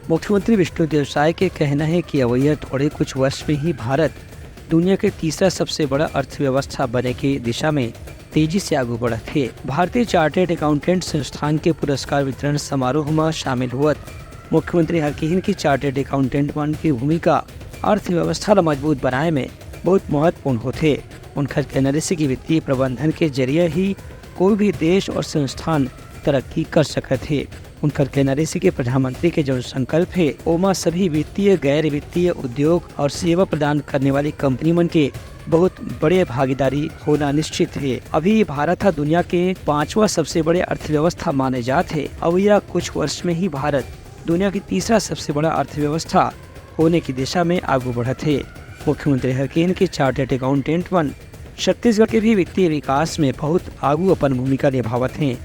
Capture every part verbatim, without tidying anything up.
मुख्यमंत्री विष्णुदेव साय के कहना हे कि अवइया थोड़े कुछ वर्ष में ही भारत दुनिया के तीसरा सबसे बड़ा अर्थव्यवस्था बने के दिशा में तेजी से आगू बढ़त हे। भारतीय चार्टर्ड अकाउंटेंट संस्थान के पुरस्कार वितरण समारोह म शामिल होवत मुख्यमंत्री ह किहिन कि चार्टर्ड अकाउंटेंट मन की भूमिका अर्थव्यवस्था ल मजबूत बनाए में बहुत महत्वपूर्ण होथे। उनकर कहना रिहिस कि वित्तीय प्रबंधन के जरिए ही कोई भी देश और संस्थान तरक्की कर सकत हे। उनकर कहना रिहिस कि प्रधानमंत्री के जो संकल्प हे, ओमा सभी वित्तीय, गैर वित्तीय उद्योग और सेवा प्रदान करने वाली कंपनी मन के बहुत बड़े भागीदारी होना निश्चित हे। अभी भारत ह दुनिया के पांचवा सबसे बड़े अर्थव्यवस्था माने जात हे। अवइया कुछ वर्ष में ही भारत दुनिया की तीसरा सबसे बड़ा अर्थव्यवस्था होने की दिशा में आगू बढ़त हे। मुख्यमंत्री ह किहिन कि चार्टर्ड अकाउंटेंट मन छत्तीसगढ़ के भी वित्तीय विकास में बहुत आगू अपन भूमिका निभावत हें।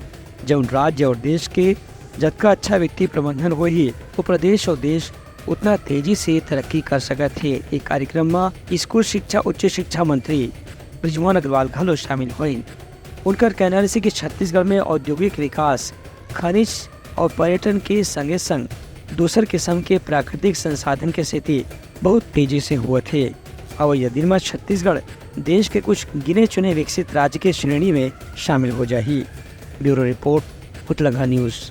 जउन राज्य और देश के जतका अच्छा वित्तीय प्रबंधन होही, वो प्रदेश और देश उतना तेजी से तरक्की कर सकत हे। ए कार्यक्रम म स्कूल शिक्षा, उच्च शिक्षा मंत्री बृजमोहन अग्रवाल घलो शामिल होइन। उनकर कहना रिहिस कि छत्तीसगढ़ में औद्योगिक विकास, खनिज और पर्यटन के संगे संग दूसर किस्म के प्राकृतिक संसाधन के सेती बहुत तेजी से होवत हे। अवइया दिन म छत्तीसगढ़ देश के कुछ गिने चुने विकसित राज्य के श्रेणी में शामिल हो जाही। Bureau report, Utlangha news.